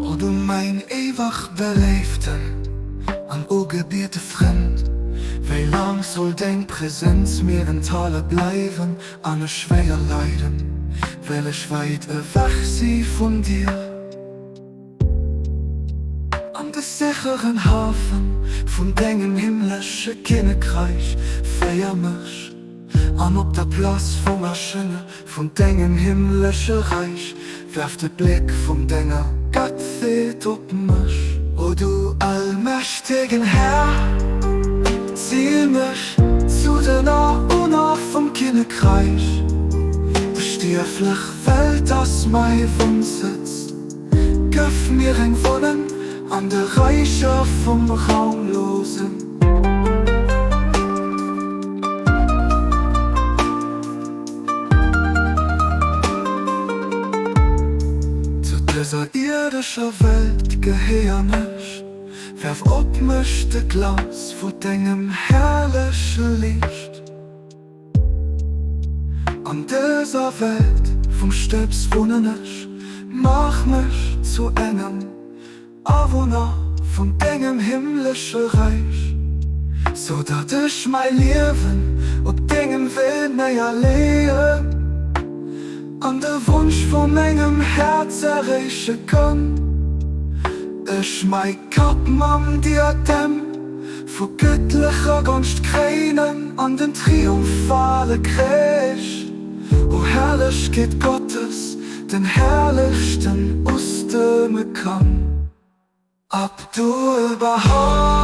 O du mäin éiweg beléiften an ugebiete Frënd, wéi laang soll deng Präsenz mir enthale bleiwen an ech schwéier leiden, well ech wäit ewech si vun dir? An de sécheren Hafen vun dengem himmlesche Kinnekreich féier mech, an op der Place vum Erschénge vun dengem himmlesche Reich werf de Bléck vun denger Gottheet op mech. O du allmächtegen Här, ziel mech zu den Awunner vum Kinnekreich, Déi stierflech Welt ass mäi Wunnsëtz. Gëff mir eng Wunneng an de Räicher vum Raumlosen. Zu dëser ierdescher Welt gehéiern ech, werf op mech de Glanz vu dengem herrleche Liicht. An dëser Welt vum Stëbs wunnen ech, maach mech zu engem Awunner vun dengem himmlesche Räich, sou datt ech mäi Liewen op dengem Wee néierleeën an de Wonsch vu mengem Häerz erreeche kann. Ech mäi Kapp mam Diadem Vu gëttlecher Gonscht kréinen an den triumphale Krich, o Herrlechkeet Gottes, den Herrlechsten ustëmme kann. Abdu'l-Bahá.